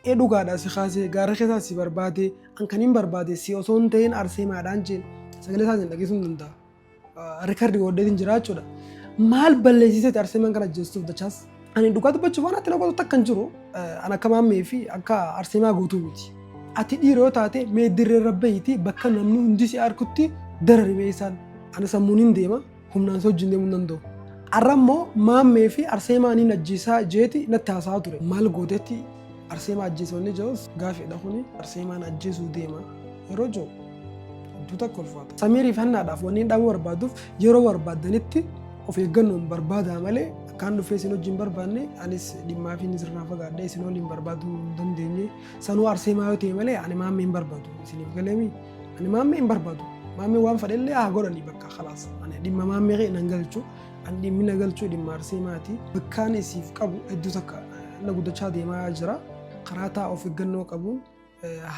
Ee dhugaadha si kaasee gaara keessaa si barbaade an kan hin barbaade si osoo hin ta'in Arseemaadhaan jeen sagalee isaatiin dhageessuu hin danda'a. Rikardi godheetiin jira jechuudha. Maal balleessiseeti Arseemaan kan ajjeestuuf Dachaas? Ani dhugaa dubbachuuf waan ati na gootu takka hin jiru. An akka maammee fi akka Arseemaa guutuu miti. Ati dhiira yoo taate mee dirree irra bahiiti bakka namni hundi si arkutti darari mee isaan. Ani sammuun hin deema humnaan si wajjin deemuu hin danda'u. Har'a immoo maammee fi Arseemaa niin ajjeesaa jeeti natti haasa'aa ture. Maal gootetti Arseemaa ajjeesa wanni jedhus gaafiidha kuni. Arseemaan ajjeesuu deema yeroo jedhu hedduu takka ulfaata. Samiirii fi Hannaadhaaf wanni hin dhaamuu barbaaduuf yeroo barbaaddanitti of eeggannoon barbaadaa malee akkaan dhufee isin wajjin barbaanne anis dhimmaa fi inni sirraa fagaadhee isin waliin barbaaduu hin dandeenye. Sanuu Arseemaa yoo ta'e malee ani maammee hin barbaadu. Isiniif galeemi ani maammee hin barbaadu. Maammee waan fedhellee haa godhanii bakka khalaas. Ani dhimma maammee kee nan galchu. Ani dhimmi na galchu dhimma Arseemaati. Bakkaan isiif qabu hedduu takka na guddachaa deemaa jira. Karaa taa of eeggannoo qabuun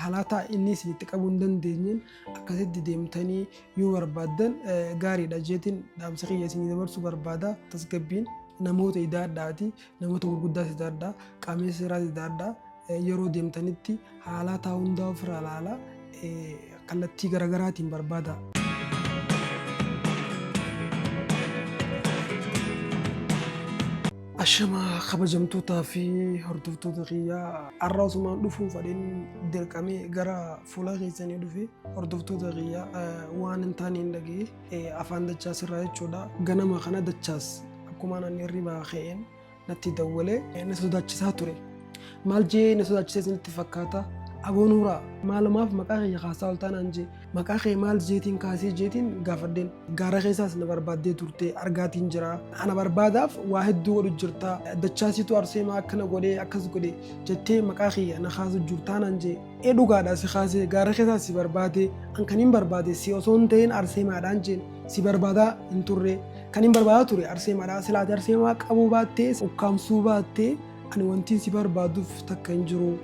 halaataa inni isin itti qabuu hin dandeenyeen akkasitti deemtanii yoo barbaaddan gaariidha jeetiin dhaamsa kiyya isinii dabarsuu barbaada. Tasgabbiin namoota idaadhaati, namoota gurguddaas idaadhaa, qaamni seeraas idaadhaa. Yeroo deemtanitti haalaataa hundaa ofirraa ilaalaa kallattii garaagaraatiin barbaada. Ashama kabajamtootaa fi hordoftoota kiyyaa har'a osumaan dhufuun fadheen dirqamee gara fuula keessanii dhufe hordoftoota kiyyaa waan hin taane hin dhaga'e afaan Dachaas irraa jechuudha. Ganama kana Dachaas akkumaan ani hirribaa ka'een natti dawwalee na sodaachisaa ture. Maal jee na sodaachisee isinitti fakkaata? Aboo Nuuraa maalumaaf maqaa kiyya kaasaa oltaa naan jee. Maqaa kee maal jeetiin kaasee jeetiin gaafadheen. Gaara keessaas na barbaaddee turte argaatiin jira. Ana barbaadaaf waa hedduu godhu jirta. Dachaasiitu Arseemaa akkana godhee akkas godhe jettee maqaa kiyya na kaasu jirtaa naan jee. Ee dhugaadha si kaasee gaara keessaas si barbaade an kan hin barbaade si osoo hin ta'in Arseemaadhaan jeen. Si barbaadaa hin turre. Kan hin barbaadaa ture Arseemaadha. Silaa ati Arseemaa qabuu baattee ukkaamsuu baattee ani wantiin si barbaaduuf takka hin jiru.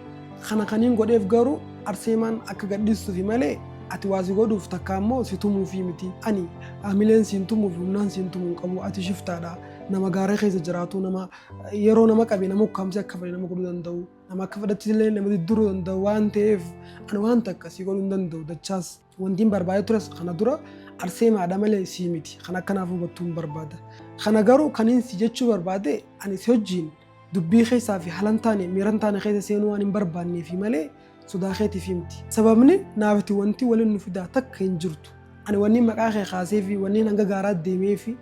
Kana kaniin godheef garuu Arseemaan akka gadhiistuufi malee ati waa si godhuuf takka ammoo si tumuufii miti. Ani hamileen siin tumuufi humnaan siin tumuu hin qabu. Ati shiftaadha. Nama gaara keessa jiraatu nama yeroo nama qabe nama ukkaamsee akka fedhe nama godhuu danda'u. Nama akka fedhetti illee nama diddiruu danda'u waan ta'eef ani waan takka si godhuu hin danda'u Dachaas. Wantiin barbaadee tures kana dura Arseemaadha malee sii miti. Kan akka naaf hubattuun barbaada. Kana garuu kaniin si jechuu barbaade ani si wajjiin dubbii keessaa fi haala hin taane miira hin taane keessa seenuu waan hin barbaanneefi malee sodaa keetiifi miti. Sababni naaf ati wanti waliin nu fidaa takka hin jirtu. Ani wanniin maqaa kee kaasee fi wanniin hanga gaaraa deemee fi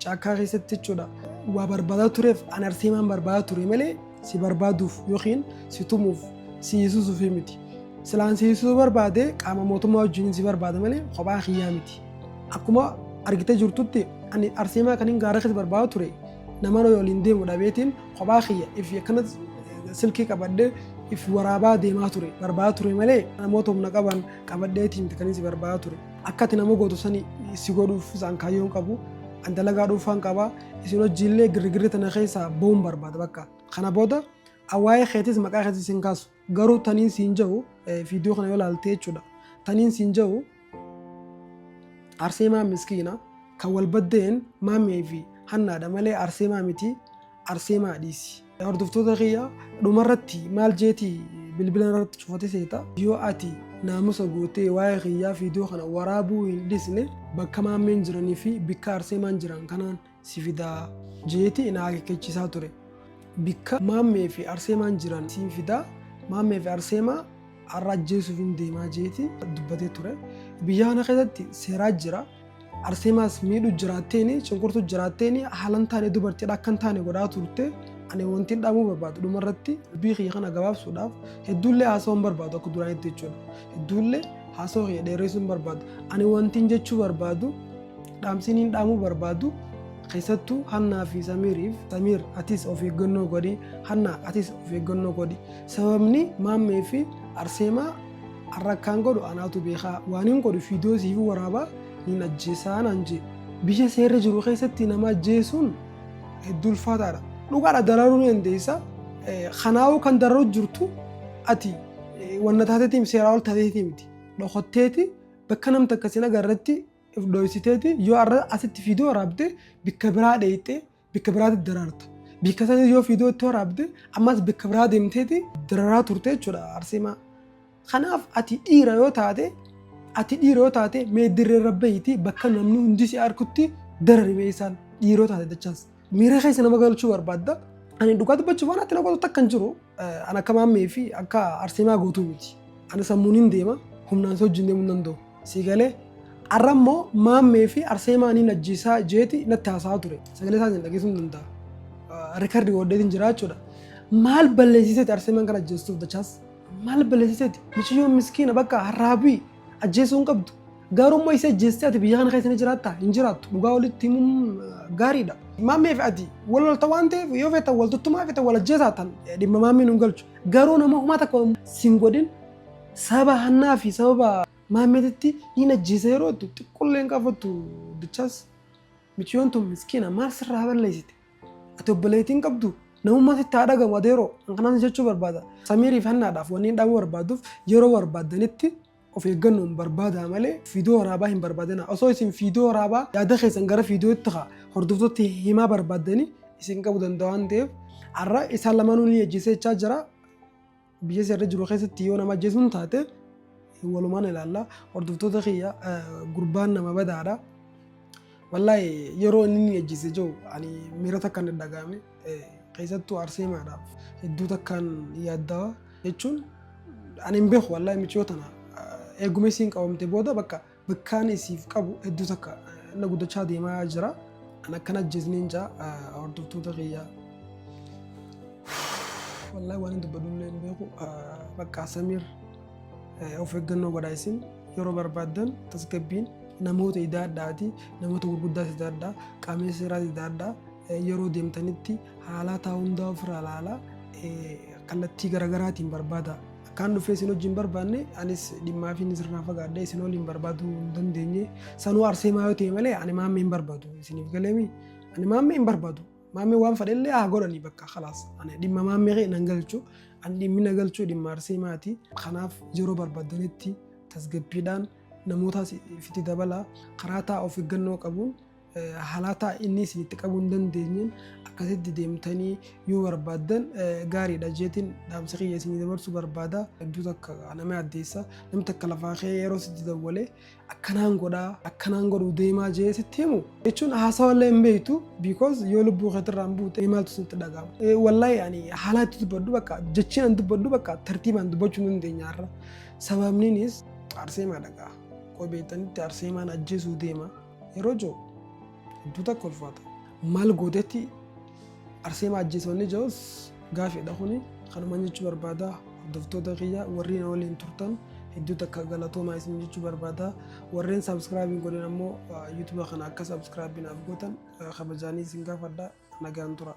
caakkaa keessatti jechuudha waa barbaadaa tureef ani Arseemaan barbaadaa ture malee si barbaaduuf yookiin si tumuuf si hiisusuuf miti. Silaan si hiisisuu barbaade qaama mootummaa wajjin si barbaada malee kophaa kiyyaa miti. Akkuma argitee jirtutti ani Arseemaa kan hin gaara keessa barbaada ture nama waliin deemu dhabeetiin kophaa kiyya if akkana silkii qabadhee if waraabaa deemaa ture barbaada ture malee namoota humna qaban qabadheetiin miti kan si barbaada ture. Akka ati nama gootu sani si godhuuf isaan kaayyoon qabu. An dalagaa dhuunfaan qaba. Isin hojiillee girgirri tana keessaa ba'uun barbaada bakka. Kana booda waa'ee keetis maqaa keetis hin kaasu. Garuu taniin siin jedhu viidiyoo kana yoo ilaalte jechuudha. Taniin siin jedhu Arseemaa miskiina kan wal baddeen maammee fi hannaadha malee Arseemaa miti Arseemaa dhiisi. Hordoftoota kiyya dhumarratti maal jeetii bilbila irratti cufate seeta yoo ati naamusa gootee waa'ee kiyyaa viidiyoo kana waraabuu hin dhiisne bakka maammeen jiranii fi bikka Arseemaan jiran kanaan si fidaa jeeti na akeekkachiisaa ture. Bikka maammee fi Arseemaan jiran siin fidaa maammee fi Arseemaa har'a ajjeesuuf hin deemaa jeeti dubbatee ture. Biyya kana keessatti seeraa jira. Arseemaas miidhu jiraatteeni cunqurtu jiraatteeni haala hin taane dubartiidha akka hin taane godhaa turte. Ani wanti hin dhaamuu barbaadu dhumarratti dubbii kiyya kana gabaabsuudhaaf hedduullee haasawuu hin barbaadu akka duraanitti jechuudha. Hedduullee haasawuu kiyya dheeressuu hin barbaadu. Ani wanti hin jechuu barbaadu dhaamsiin hin dhaamuu barbaadu keessattuu Hannaa fi Samiiriif. Samiir atis of eeggannoo godhi. Hannaa atis of eeggannoo godhi. Sababni maammee fi Arseemaa har'a akkaan godhu anaatu beekaa. Waan hin godhu viidiyoo siif waraabaa niin ajjeesaa naan jee. Biyya seerri jiru keessatti nama ajjeesuun hedduu ulfaataadha. Dhugaadha dararuu ni dandeessa. Kanaafuu kan dararuu jirtu ati wanna taateetiin seeraa ol taateetii miti. Dhokotteeti bakka namni takka sin agarretti if dhoysiteeti yoo har'a asitti viidiyoo waraabde bikka biraa dheeyxee bikka biraatti daraarta. Bikka sanis yoo viidiyoo itti waraabde ammas bikka biraa deemteeti dararaa turte jechuudha Arseemaa. Kanaaf ati dhiira yoo taate ati dhiira yoo taate mee dirree irra bahiiti bakka namni hundi si arkutti darari mee isaan dhiira yoo taate dachaas. Miira keessa nama galchuu barbaadda. Ani dhugaa dubbachuuf waan ati na gootu takka hin jiru. Ani akka maammee fi akka Arseemaa gootuu miti. Ani sammuun hin deema humnaan si wajjin deemuu hin danda'u. Sii galee har'a immoo maammee fi Arseemaa niin ajjeesaa jeeti natti haasa'aa ture. Sagalee isaa isin dhageessuu hin danda'a. Rikardi godheetiin jira jechuudha. Maal balleessiseeti Arseemaan kan ajjeestuuf dachaas? Maal balleessiseeti? Miciyyoon miskiina bakka har'aa bu'i ajjeesuu hin qabdu. Garuu immoo isa ajjeestee ati biyya kana keessa ni jiraattaa? Hin jiraattu. Dhugaa walitti himuun gaariidha. Maammee fi ati wal lolta waan ta'eef yoo feetan wal tuttumaa feetan wal ajjeesaa tan dhimma maammee nun galchu. Garuu nama homaa takka sin godhin sababa hannaa fi sababa maammeetitti niin ajjeesa yeroo jettu xiqqollee hin qaafattu dichaas. Miciyyoon tun miskiina maal sirraa balleessite? Ati obboleettii hin qabdu? Namummaa sitti haa dhagamu adeeroo. An kanaan jechuu barbaada. Samiiriif hannaadhaaf wanni hin dhabuu barbaaduuf yeroo barbaaddanitti of eeggannoon barbaadaa malee fiidiyoo waraabaa hin barbaadinaa. Osoo isin fiidiyoo waraabaa yaada keessan gara fiidiyootti haa hordoftooti himaa barbaaddanii isin qabu danda'a waan ta'eef har'a isaan lamaanuu ni ajjeesee jechaa jira. Biyya seerri jiru keessatti yoo nama ajjeesuun taate walumaan ilaalla. Hordoftoota kiyya gurbaan nama badaadha. Wallaahi yeroo inni ni ajjeese jiru ani miira takkaan dhagahame keessattuu Arseemaadhaaf hedduu takkaan yaaddawa jechuun ani hin beeku wallaahi miciyoo tana eeguma isiin qabamte booda bakka bakkaan isiif qabu hedduu takka na guddachaa deemaa jira. Ani akkana ajjeesneen jaa hordoftoota kiyya. Wallaahi waan hin dubbadhu illee hin beeku bakka Samiir of eeggannoo godhaa isin yeroo barbaaddan tasgabbiin namoota idaadhaati namoota gurguddaas idaadhaa qaamni seeraas idaadhaa yeroo deemtanitti haalaa hundaa ofirraa ilaalaa kallattii garaagaraatiin barbaada. Akkaan dhufee isin wajjin barbaanne anis dhimmaa fi sirraa fagaadhee isin waliin barbaaduu hin dandeenye. Sanuu Arseemaa yoo ta'e malee ani maammee hin barbaadu isiniif galeemi ani maammee hin barbaadu. Maammee waan fedhellee haa godhanii bakka khalaas. Ani dhimma maammee nan galchu. Ani dhimmi na galchu dhimma Arseemaati. Kanaaf yeroo barbaaddanitti tasgabbiidhaan namoota itti dabalaa karaa ta'a of eeggannoo qabuun haalata inni isinitti qabuu hin dandeenyeen akkasitti deemtanii yoo barbaaddan gaariidha jeetiin dhaamsa kiyya isinii dabarsuu barbaada. Hedduu takka nama addeessa namni takka lafaa kee yeroo sitti dawwalee akkanaan godhaa akkanaan godhuu deemaa jee sitti himu jechuun haasawallee hin beektu because yoo lubbuu keetirraa hin buute maaltu sitti dhaga'ama. Wallaahi ani haala itti dubbadhu bakka jechiin an dubbadhu bakka tartiibaan dubbachuu hin dandeenya har'a. Sababniinis Arseemaa dhagaa. Qobeettanitti Arseemaan ajjeesuu deema. Yeroo jiru hedduu takka ulfaata. Maal gootetti Arseemaa ajjeesonni jirus gaafiidha kuni kanumaan jechuu barbaada. Hordoftoota kiyya warri na waliin turtan hedduu takka galatoomaa isin jechuu barbaada. Warreen subscribe hin godhin ammoo YouTube kana akka subscribe naaf gootan kabajaanii isin gaafadha. Nagaan tura.